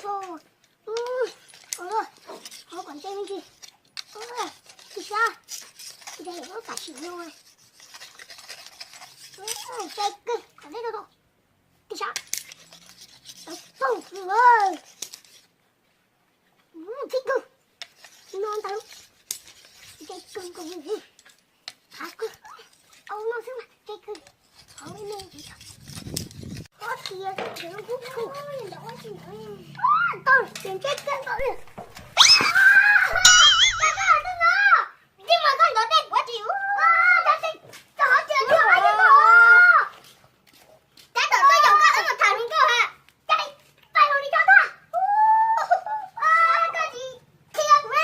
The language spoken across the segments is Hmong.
Ua, ua, ua kom ntse me ntsis. Ua, tsis sab, ntse lawm tam sim no. Ntse kawg, kom deb rau tau. Tsis sab. Tau poob lawm. Ntse kawg. No ntawd. Ntse kawg nkaus. Qab kawg. Au no xwb mas ntse kawg. Qhov me me ntse kawg. Ob tias ntse lub kub tshum. Tau, ntse kawg nkaus li. Tij mas koj ntov tej kuv tsis ua, tab sis txog qhov twg tsis ua li koj. Tab tom tuaj yaum koj wb mus tham hluas nkauj ha. Cas pais hluas li koj tuaj. Koj tsis qhia kuv.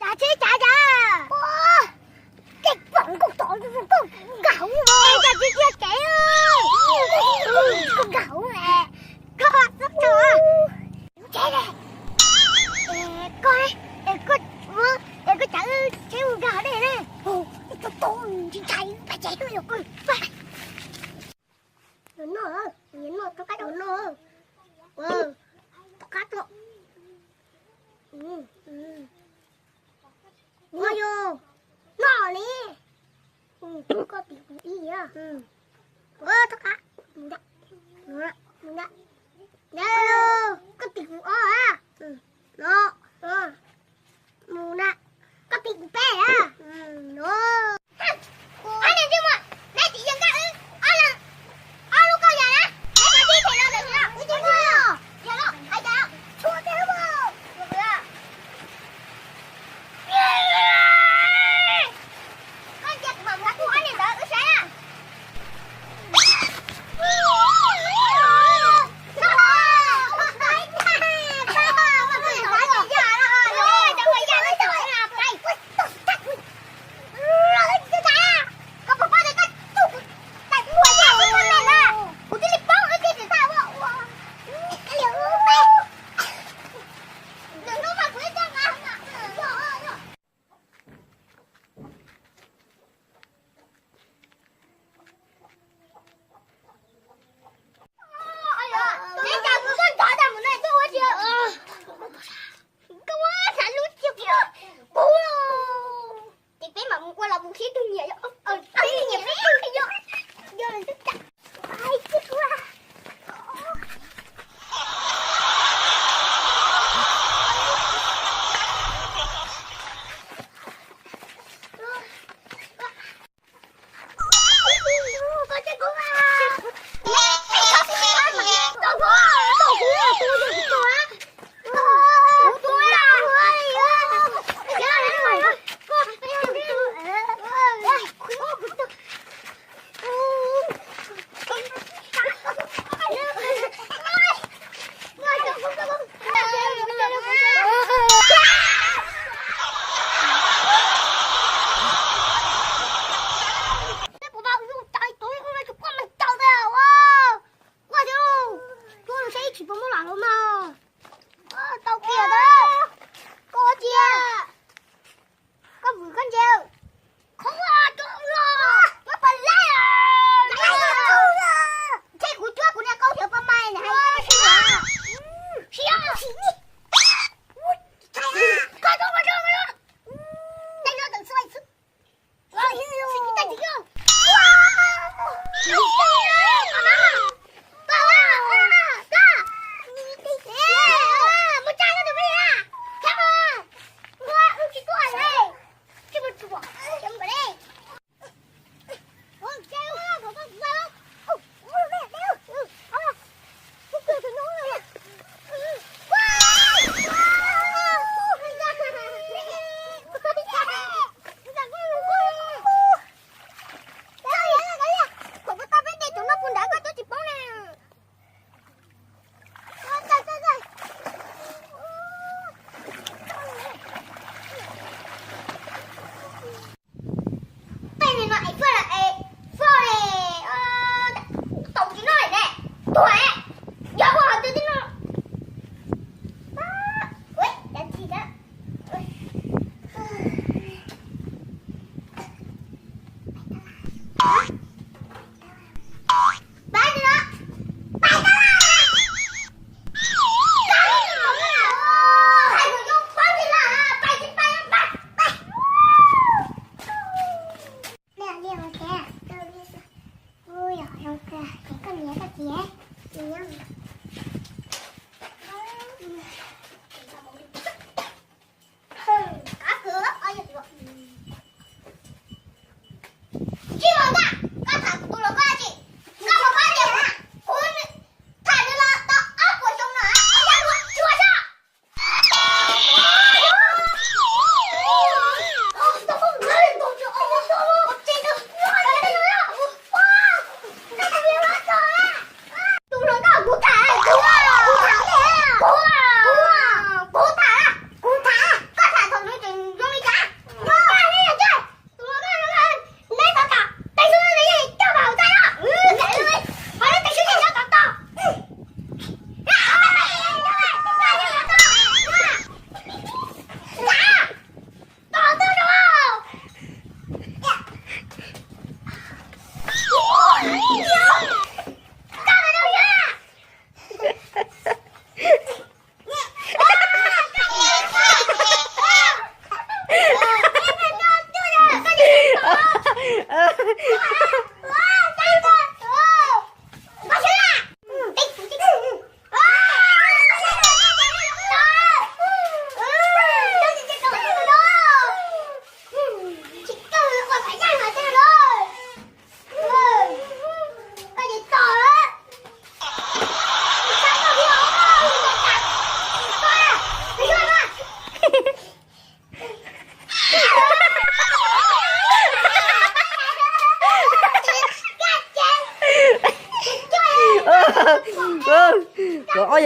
Cas tsheb cas cas. Ua, tej pom nkauj tod nkauj nkag hauv, cas tsis cia kev, nkag hauv, koj txhob tso. Tsheb ne, koj, koj, koj cas tsheb mus nkag hauv dej ne. Tsis ntshai, pab tsheb twb yog koj. Noj, noj, rov qab rau noj. Rov qab rau. Noj yog, noj li. Koj tim kuv ib, rov qab. Koj tim kuv ob. No, mus na, koj tim kuv peb na. No. Ob niag ntsej muag, neb tsis yeem nkag wb ob leeg, ob lub kauj yam na. Neb mus tib them los ntawm no, wb tsis mus. Yog los hais cas los txhua tiag lub. Koj cia kuv mam nkag kuv ob niag ntawd wb saib na.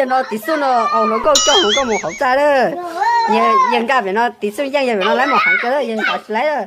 No Tiv Xub no, au, hluas nkauj coj hluas nkauj mus hauv txaj lawm. Yawg nkag pem no, Tiv Xub yeej yawg pem no lawm, mus heev kawg lawm, yawg tas tsis laib lawm.